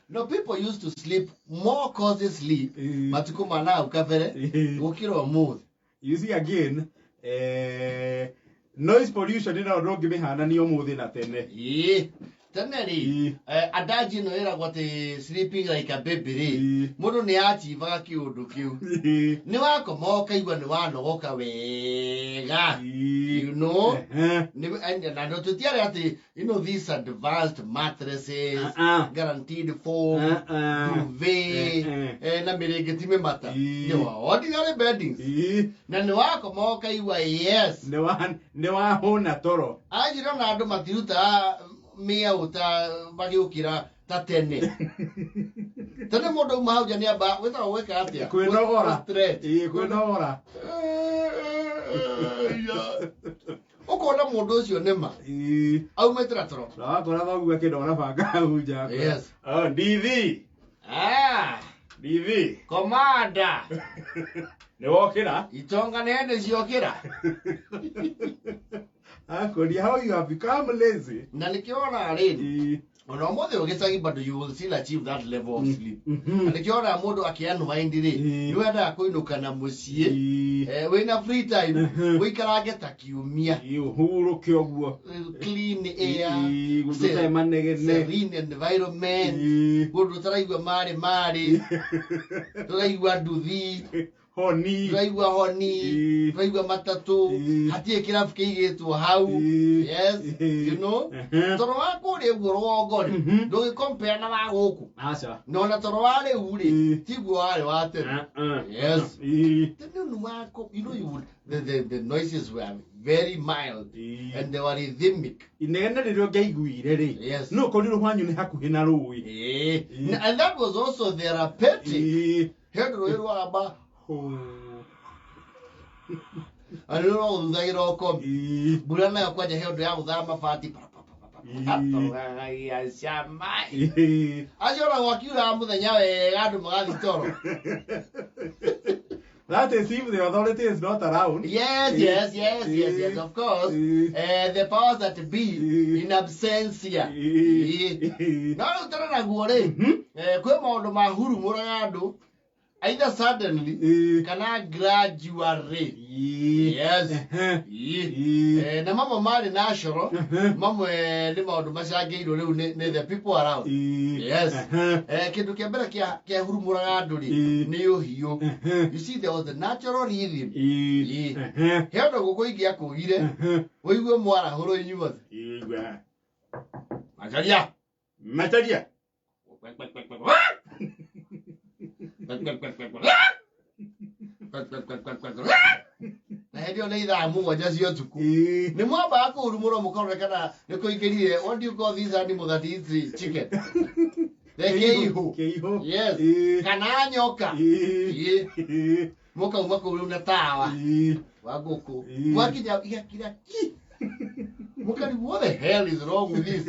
No, people used to sleep more cozy sleep matukũ ma nahau kabere gũkĩra ũmũthĩ. You see again, noise pollution ĩno ndũngĩmĩhanania ũmũthĩ na tene. Ĩĩ, tene rĩ, adage ĩno ĩragwo atĩ sleeping like a baby rĩ, mũndũ nĩ achivaga kĩũndũ kĩu. Nĩ wakoma ũkaigua nĩ wanogoka wega, you know. Na tũtiarĩ atĩ these advanced mattresses, guaranteed foam, duvet, na mĩrĩngĩti mĩmata. Nĩ wa ordinary beddings. Na nĩ wakoma ũkaigua yes. Nĩ wahũna toro. Anjĩra na andũ matirutaga mĩaũ ta magĩũkĩra ta tene. Tene mũndũ auma hau nja nĩ amba wĩtagwo gwĩka atĩa? Kwĩnogora. Stretch. Ĩĩ, kwĩnogora. Ũkona mũndũ ũcio nĩma aumĩte na toro. Na wakora thoguo akĩndora banga hau nja. Yes. Oh, ndithi. Ah, Ndithi. Komanda. Nĩ wokĩra? Itonga nene ciokĩra. Akũria how you have become lazy. Na nĩkĩo wonaga rĩrĩ, ona ũmũthĩ ũgĩcagi bado you will still achieve that level of sleep. Na nĩkĩo wonaga mũndũ akĩ-unwind rĩ, nĩ wendaga kũinũka na mũciĩ, wĩna free time, ũikarange ta kiumia. Ũhurũke ũguo. Clean air, Gũndũ ũtarĩ manegene. Serene environment, kũndũ ũtaraigua marĩ marĩ, tũraigua nduthi, honi, tũraigua honi, tũraigua matatũ, hatirĩ kĩrabu kĩigĩtwo hau. Yes, you know. Toro wa kũrĩa ũguo rũgongo rĩ, ndũgĩ compare na wa gũkũ. Aca. Na ona toro wa rĩu rĩ, tiguo warĩ wa tene. Yes. Tene nĩ wako, you know, you would, the noises were very mild and they were rhythmic. Inegene rĩrĩa ũngĩaiguire rĩ, no ũkorirwo kwanyu nĩ hakuhĩ na rũĩ. And that was also therapeutic. He rũĩ rwamba arĩ rũgũthuthagĩra ũkomi. Mbura nayo kwanja he ũndũ ya gũthaga mabati tũgagagia cama. Acio ona gwakiuraga mũthenya wega andũ magathiĩ toro. That is if the authority is not around. Yes, of course. The powers that be in absentia. No rĩu tene naguo rĩ, kwĩ maũndũ mahurumũraga andũ either suddenly kana gradually. Yes. Na mamwe marĩ natural, mamwe nĩ maũndũ macangĩirwo rĩu nĩ the people around. Yes. Kĩndũ kĩa mbere kĩahurumũraga andũ rĩ, nĩ ũhiũ. You see, there was a natural rhythm. He ũndũ ngũkũ ingĩakũgire, ũigue mwarahũrwo inyuothe. Igua. Macharia. Macharia. Na hĩndĩ ĩyo nĩ ithaa 7 cia ũtukũ. Nĩ mwambaga kũhurumũrwo mũkarore kana nĩ kũingĩrire, what do you call this animal that eats the chicken? The kĩihũ. Kĩihũ. Yes. Kana nyoka. Mũkauma kũu rĩu na tawa wa ngũkũ. Mwakinya igakira ki. Mũkarigwo, what the hell is wrong with this?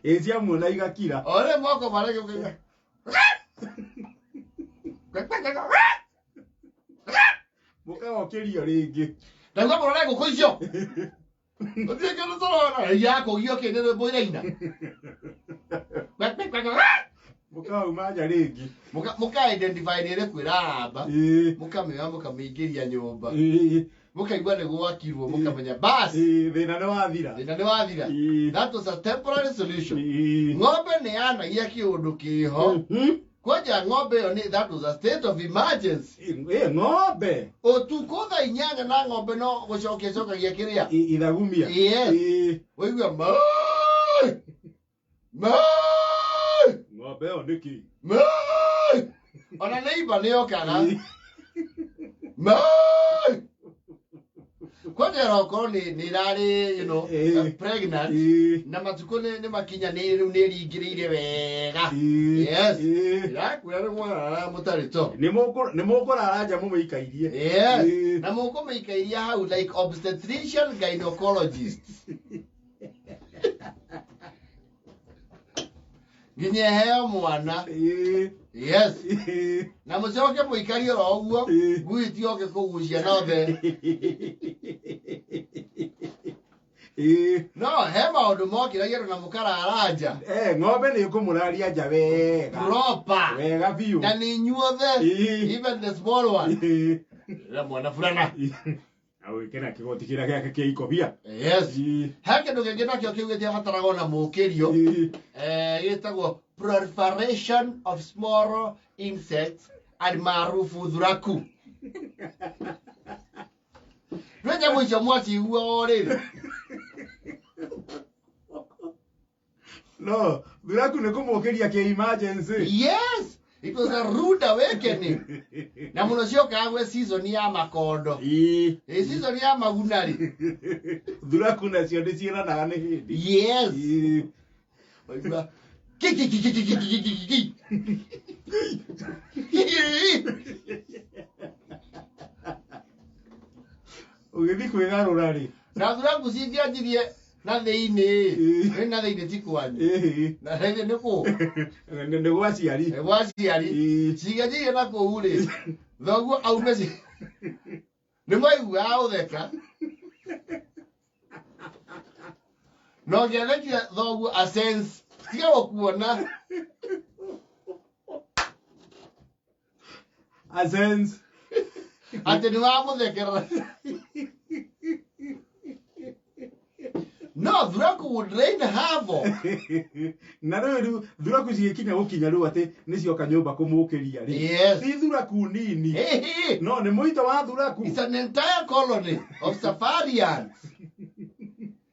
Ĩ ciamuona igakira. O rĩu moko marĩa gĩũkaga. Mũkagokĩrio rĩngĩ. Ndaigua mũrore ngũkũ icio. Gũtirĩ kĩndũ tũrona. Yakũgio kĩ nĩ rwĩmbo iraina. Mũkauma nja rĩngĩ. Mũka identify nĩ ĩrĩkũ ĩraramba. Mũkamĩoya mũkamĩingĩria nyũmba. Mũkaigua nĩ gwakirwo mũkamenya bas. Thĩna nĩ wathira. Thĩna nĩ wathira. That was a temporary solution. Ng'ombe nĩ yanagia kĩũndũ kĩho. Kwanja ng'ombe ĩyo nĩ that was a state of emergency. Ng'ombe. Ũtukũ thaa 8 na ng'ombe no gũcokia cokagia kĩrĩa. Ithagumia. Yes. Ũigua mai. Mai. Ng'ombe ĩyo nĩkĩ? Mai. Ona neighbor nĩ okaga. Mai. Kwanja okorwo nĩ ĩrarĩ, you know, pregnant na matukũ nĩ makinyanĩire rĩu nĩ ĩringĩrĩire wega. Yes. Ĩrakwĩra nĩ mwarara mũtarĩ to. Nĩ mũkũrara nja mũmĩikairie. Yes. Na mũkũmĩikairia hau like obstetrician gynecologist. Nginya ĩheo mwana. Yes. Na mũcoke mũikarie oro ũguo, ngui itigoke kũgucia nothe. No he maũndũ mokĩragia andũ na mũkarara nja. Ng'ombe nĩ ĩkũmũraria nja wega. Proper. Wega biũ. Na nĩ inyuothe. Even the small one. Ĩra mwana burana. Na gwĩkĩra kĩgoti kĩrĩa gĩake kĩa ikobia. Yes. He kĩndũ kĩngĩ nakĩo kĩu gĩtiabataraga ona mũkĩrio. Gĩtagwo proliferation of small insects almaarufu thuraku. Nĩ nyamũ icio mwacigua o rĩrĩ. No, thuraku nĩ kũmũkĩria kĩ emergency. Yes, it was a rude awakening. Na mũno ciokaga gwĩ season ya makondo. Ĩ season ya maguna rĩ. Thuraku nacio nĩ ciĩranaga nĩ hĩndĩ. Yes. Waigua ki ki ki ki ki ki ki ki ki. Ũgĩthiĩ kwĩgarũra rĩ. Na thuraku cingĩanjirie na thĩinĩ. Nĩ na thĩinĩ ti kwanyu. Na thĩinĩ nĩ kũ? Nĩ gwa aciari. Nĩ gwa aciari. Cingĩanjirie na kũu rĩ. Thoguo aume ci. Nĩ mwaiguaga ũtheka. No ngĩathekire thoguo a sense. Tiga gũkuona. A sense. Atĩ nĩ wamũthekerera. No, thuraku would rain havoc. Na rĩu thuraku cigĩkinya gũkinya rĩu atĩ nĩ cioka nyũmba kũmũkĩria rĩ. Yes. Ti thuraku nini. No, nĩ mũito wa thuraku. It's an entire colony of safarians.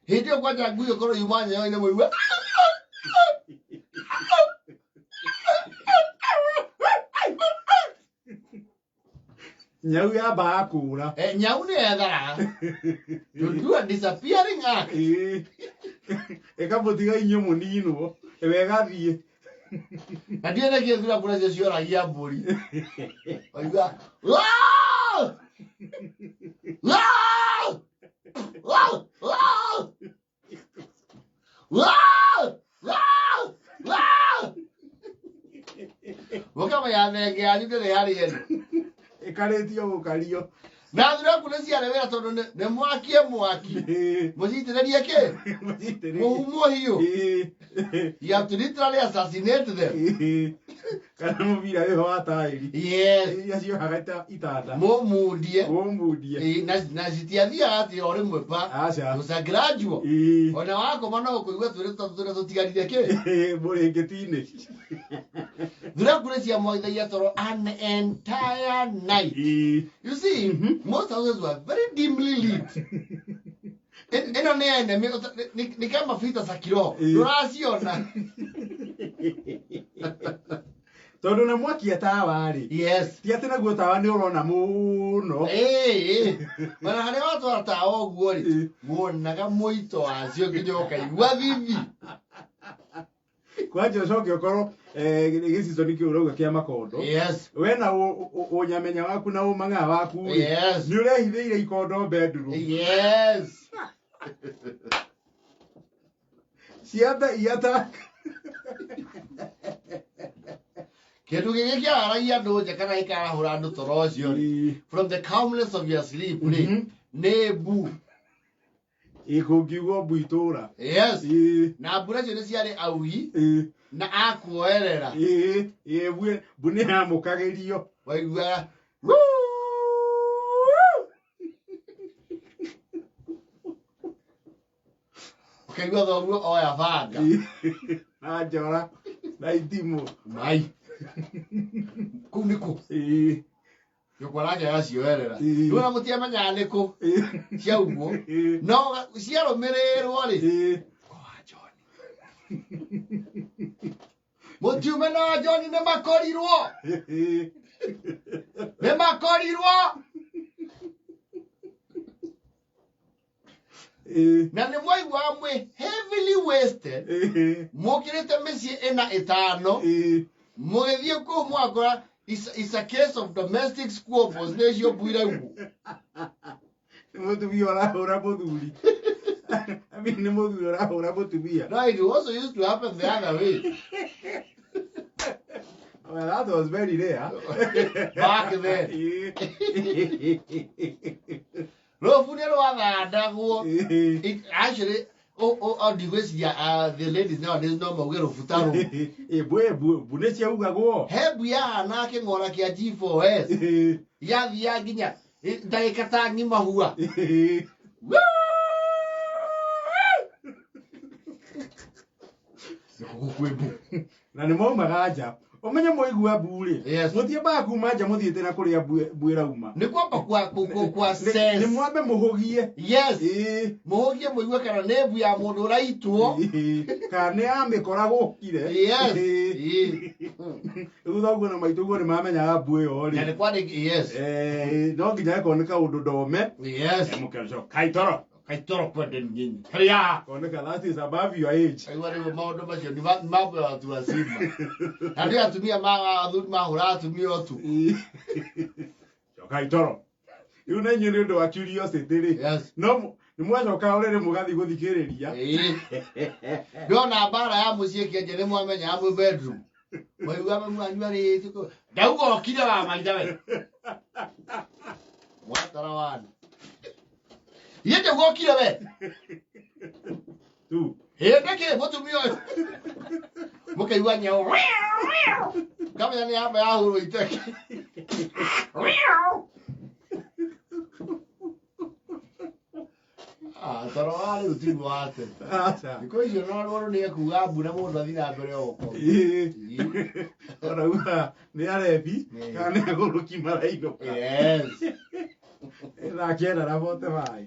Hĩndĩ ĩyo kwanja ngui ĩkorwo yuma nyayo-inĩ mũigue. Nyau yambaga kũra. Nyau nĩ yetharaga. To do a disappearing act. Ĩkamũtiga inyuĩ mũninwo. We ĩgathiĩ. Na ndiũĩ nĩkĩ thuraku nacio cioragia mbũri. Waigua, "Waa! Waa! Waa! Waa! Waa! Waa! Waa!" Mũkamenya thenge yanyu ndĩrĩ harĩ ĩno. Ĩkarĩtio gũkario. Na thuraku nĩ ciarĩ wĩra tondũ nĩ mwakie mwaki. Mũcitĩrĩrie kĩ? Mũhu mũhiũ. You have to literally assassinate them. Kana mũbira wĩho wa taĩri. Yes. Iria ciohaga itanda. Mũmundie. Mũmundie. Na citiathiaga atĩ o rĩmwe pa. Aca. It was a gradual. Ona wakoma no ũkũigua twĩrĩ tũtatũ tũrĩa tũtigarire kĩ? Mũrĩngĩti-inĩ. Thuraku nĩ ciamwagithagia toro an entire night. You see, most houses were very dimly lit. Ĩno nĩ enemy, nĩ kama vita za kiroho. Ndũraciona. Tondũ na mwakia tawa rĩ. Yes. Ti atĩ naguo tawa nĩ ũrona mũno. Ona harĩa watwara tawa ũguo rĩ, wonaga mũito wacio nginya ũkaigua thithi. Kwanja ũcoke ũkorwo gĩcico kĩu ũrauga kĩa makondo. Yes. We na ũnyamenya waku na ũmang'a waku rĩ. Yes. Nĩ ũrehithĩire ikondo bedroom. Yes. Ciambe iata. Kĩndũ gĩkĩ kĩararagia andũ nja kana gĩkarahũra andũ toro ũcio rĩ. From the calmness of your sleep rĩ, nĩ mbu. Ĩkũngiugwo mbu itũra. Yes. Na mbura icio nĩ ciarĩ auhi na akuoerera. Mbu nĩ yamũkagĩrio. Waiguaga ũkaigua thoguo oya banga. Na njora na itimũ. Mai. Kũu nĩ kũ? Nyũkwa nake agacioerera. Rĩu ona mũtiamenyaga nĩ kũ ciaumwo. No ciarũmĩrĩrwo rĩ. Kwa John. Mũtiume na John nĩ makorirwo. Nĩ makorirwo. Na nĩ mwaiguaga mwĩ heavily wasted. Mũkĩrĩte mĩciĩ ĩna ĩtano. Mũgĩthiĩ kũu mwakora it's a case of domestic squabbles nĩcio mbuire guo. Nĩ mũtumia ũrahũra mũthuri. I mean, nĩ mũthuri ũrahũra mũtumia. No, it also used to happen the other way. Well, that was very rare. Back then. Rũbu nĩ rwathandagwo. It actually, oh, ndigwĩciria the ladies nowadays no mauge rũbu ta rũu. Mbu nĩ ciaugagwo. He mbu ya anake ng'ora kĩa G4S yathiaga nginya ndagĩka ta ng'ima hua. Gũkũ kwĩ mbu. Na nĩ maumaga nja, ũmenye mwaigua mbu rĩ, Yes. mũtiambaga kuma nja mũthiĩte na kũrĩa mbu ĩrauma. Nĩ kwamba kwa Nĩ sense. mwambe mũhũgie. Yes. Mũhũgie mũigue kana nĩ mbu ya mũndũ ũraitwo. Kana nĩ ya mĩkora gũkire. Yes. Ĩĩ. Thutha ũguo na maitũ ũguo nĩ mamenyaga mbu ĩyo Na rĩ, nĩ kwarĩ, yes. No nginya ĩkorwo nĩ kaũndũ ndome. Yes. Kaitoro. Kaitoro kwende nyinyi. Haya. Koneka that is above your age. Aigua rĩu maũndũ macio nĩ mambo ya watu wazima. Na nĩ atumia ma athuri mahũra atumia ũtukũ. Cokai toro. Rĩu na inyuĩ nĩ ũndũ wa curiosity rĩ, Yes. no nĩ mwacoka ũrĩrĩ mũgathiĩ gũthikĩrĩria. Ĩĩ. Ndona mbara ya mũciĩ kĩenje nĩ mwamenya mwĩ bedroom. Mwaigua mwanyu arĩ ndauga okire wa maitha we. Mwatara wana. Iye ndauga okire we. Tu. Ĩ nĩkĩ mũtumia ũyũ. Mũkaigua nyau. Kamenya nĩ yamba yahũrwo iteke. Ah, toro wa rĩu tiguo wa tene. Aca. Thikũ icio no rũrũ nĩ ekuga mbu na mũndũ athiĩ na mbere o gũkoma. Ĩĩ. Ũrauga nĩ arebi Ĩĩ. kana nĩ agũrũki marainũka. Yes. Thaa 9:45.